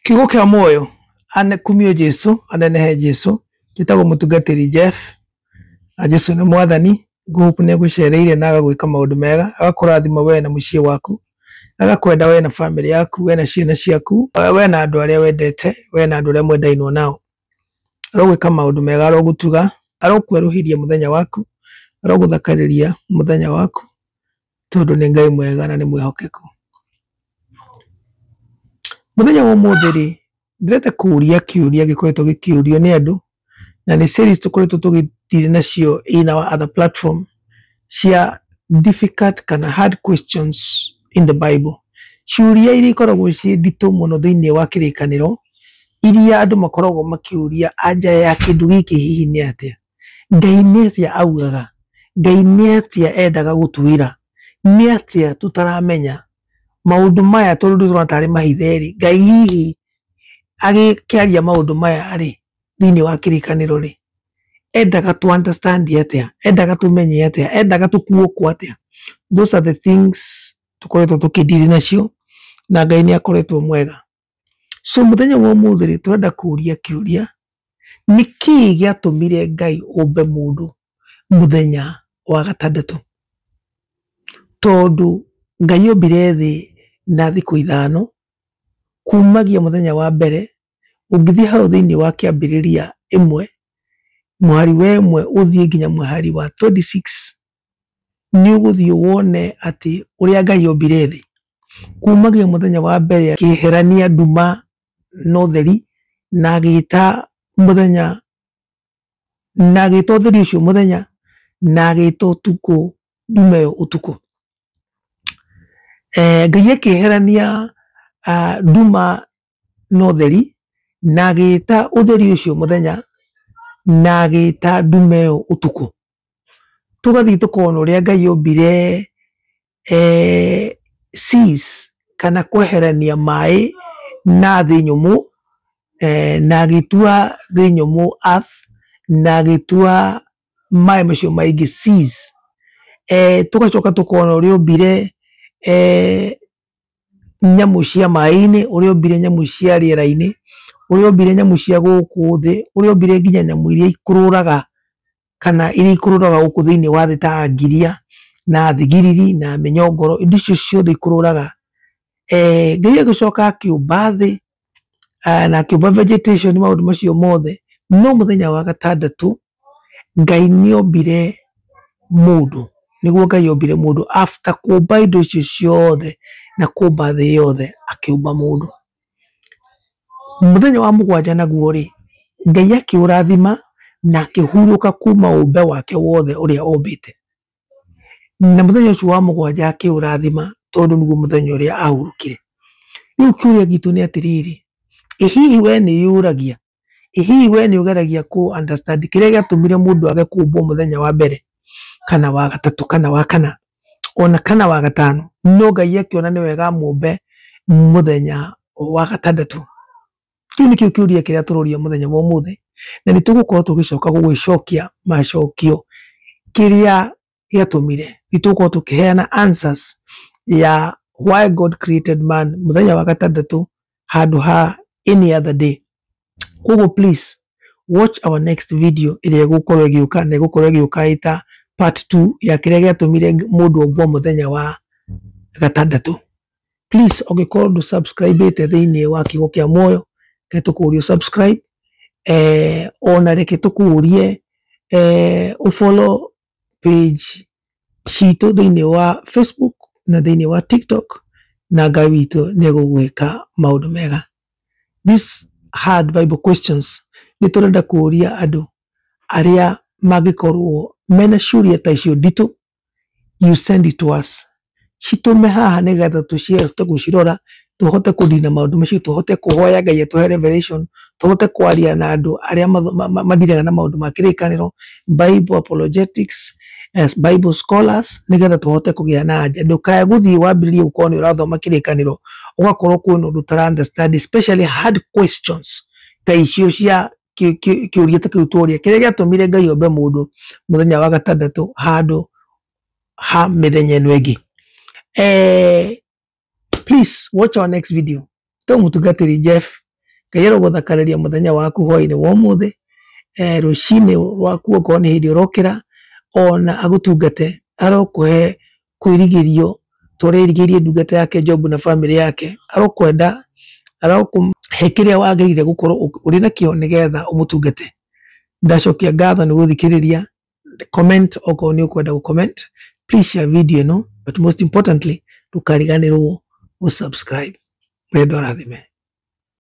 Kiugo kĩa muoyo ane kumio Jesu anenehe Jesu. Njĩtagwo mũtungatĩri Jeff na Jesu nĩ mwathani. Ngũhope nĩ agũcereire na agagwĩka maũndũ mega, agakũrathima we na mũciĩ waku, agakwenda we na famĩlĩ yaku, we na ciana ciaku, we na andũ arĩa wendete, we na andũ arĩa mwendainwo nao. Arogwĩka maũndũ mega, arogũtuga, arokwerũhĩria mũthenya waku, arogũthakarĩria mũthenya waku, tondũ nĩ Ngai mwega na nĩ mwĩhokeku. Mũthenya wa ũmũthĩ rĩ, ndĩrenda kũũria kĩũria gĩkoretwo gĩkĩũrio nĩ andũ, na nĩ series tũkoretwo tũgĩthiĩ nacio in our other platform cia difficult kana hard questions in the Bible. Ciũria iria ikoragwo ciĩ nditũ mũno thĩinĩ wa kĩrĩkanĩro, iria andũ makoragwo makĩũria anja ya kĩndũ gĩkĩ hihi nĩ atĩa? Ngai nĩ atĩa augaga? Ngai nĩ atĩa endaga gũtwĩra? Nĩ atĩa tũtaramenya? Maũndũ maya tondũ tũrona tarĩ mahithe rĩ, Ngai hihi agĩkĩaria maũndũ maya rĩ, thĩinĩ wa kĩrĩkanĩro rĩ, endaga tũ understand atĩa? Endaga tũmenye atĩa? Endaga tũkuũkwo atĩa? Those are the things tũkoretwo tũkĩndiri nacio na Ngai nĩ akoretwo mwega. So mũthenya wa ũmũthĩ rĩ, tũrenda kũũria kĩũria, nĩ kĩĩ gĩatũmire Ngai ũmbe mũndũ mũthenya wa gatandatũ? Tondũ Ngai ombire thĩ na thikũ ithano, kumagia mũthenya wa mbere, ũngĩthiĩ hau thĩinĩ wa kĩambĩrĩria 1, mũhari wa 1 ũthiĩ nginya mũhari wa 26, nĩ ũgũthiĩ wone atĩ ũrĩa Ngai ombire thĩ kumagia mũthenya wa mbere akĩeherania nduma na ũtheri, na agĩta mũthenya, na agĩta ũtheri ũcio mũthenya, na agĩta ũtukũ nduma ĩyo ũtukũ. Ngai akĩeherania nduma na ũtheri, na agĩta ũtheri ũcio mũthenya, na agĩta nduma ĩyo ũtukũ. Tũgathiĩ tũkona ũrĩa Ngai ombire seas kana kweherania maĩ na thĩ nyũmũ, na agĩtua thĩ nyũmũ earth, na agĩtua maĩ macio maingĩ seas. Tũgacoka tũkona ũrĩa ombire nyamũ cia maĩ-inĩ, ũrĩa ombire nyamũ cia rĩera-inĩ, ũrĩa ombire nyamũ cia gũkũ thĩ, ũrĩa ombire nginya nyamũ iria ikũrũraga kana iria ikũrũraga gũkũ thĩinĩ wa thĩ ta ngiria na thigiriri na mĩnyongoro, indo icio ciothe ikũrũraga. Ngai agĩcoka akĩũmba thĩ na akĩũmba vegetation, maũndũ macio mothe. No mũthenya wa gatandatũ Ngai nĩ ombire mũndũ. Nĩguo Ngai ombire mũndũ after kũmba indo icio ciothe na kũmba thĩ yothe, akĩũmba mũndũ. Mũthenya wa mũgwanja naguo rĩ, Ngai akĩũrathima na akĩhurũka kuma ũmbe wake wothe ũrĩa ombĩte. Na mũthenya ũcio wa mũgwanja akĩũrathima tondũ nĩguo mũthenya ũrĩa ahurũkire. Rĩu kĩũria gitũ nĩ atĩrĩrĩ, ĩ hihi we nĩ wĩyũragia? Ĩ hihi we nĩ ũgeragia kũ understand kĩrĩa gĩatũmire mũndũ age kũmbwo mũthenya wa mbere kana wa gatatũ kana wa kana ona kana wa gatano, no Ngai akĩona nĩ wega amũmbe mũthenya wa gatandatũ? Kĩu nĩkĩo kĩũria kĩrĩa tũroria mũthenya wa ũmũthĩ, na nĩ tũgũkorwo tũgĩcoka gũgĩcokia macokio kĩrĩa gĩatũmire. Nĩ tũgũkorwo tũkĩheana answers ya why God created man mũthenya wa gatandatũ handũ ha any other day. Koguo please watch our next video ĩrĩa ĩgũkorwo ĩgĩũka, na ĩgũkorwo ĩgĩũka ĩta part 2 ya kĩrĩa gĩatũmire mũndũ ombwo mũthenya wa gatandatũ. Please ũngĩkorwo ndũ subscribe ĩte thĩinĩ wa Kiugo kĩa Muoyo, reke tũkũrie subscribe, ona reke tũkũrie ũfollow page citũ thĩinĩ wa Facebook na thĩinĩ wa TikTok, na Ngai witũ nĩ egũgwĩka maũndũ mega. These hard Bible questions nĩ tũrenda kũũria andũ arĩa mangĩkorwo mena ciũria ta icio nditũ, you send it to us. Citũme haha nĩgetha tũcihote gũcirora, tũhote kũnina maũndũ macio, tũhote kũhoya Ngai atũhe revelation, tũhote kwaria na andũ arĩa madiraga na maũndũ ma kĩrĩkanĩro, Bible apologetics, as Bible scholars, nĩgetha tũhote kũgĩa na anja. Ndũkae gũthiĩ wambĩrĩrie gũkorwo nĩ ũrathoma kĩrĩkanĩro ũgakorwo kwĩna ũndũ ũtara understand, especially hard questions ta icio cia kĩũria ta kĩu tworia, kĩrĩa gĩatũmire Ngai ombe mũndũ mũthenya wa gatandatũ handũ ha mĩthenya ĩno ĩngĩ. Please watch our next video. Tũ mũtungatĩri Jeff. Ngai arogũthakarĩria mũthenya waku hwainĩ wa ũmũthĩ, rũcinĩ rwaku okorwo nĩ hĩndĩ ũrokĩra, ona agũtungate, arokũhe kwĩrigĩrio ta ũrĩa erigĩirie ndungata yake Jobu na bamĩrĩ yake, arokwenda, arokũhe kĩrĩa wagĩrĩire gũkorwo ũrĩ nakĩo nĩgetha ũmũtungate. Ndacokia ngatho nĩ gũthikĩrĩria. Comment okorwo nĩ ũkwenda gũ comment, please share video ĩno, but most importantly ndũkariganĩrwo gũ subscribe. Mwendwa arathime.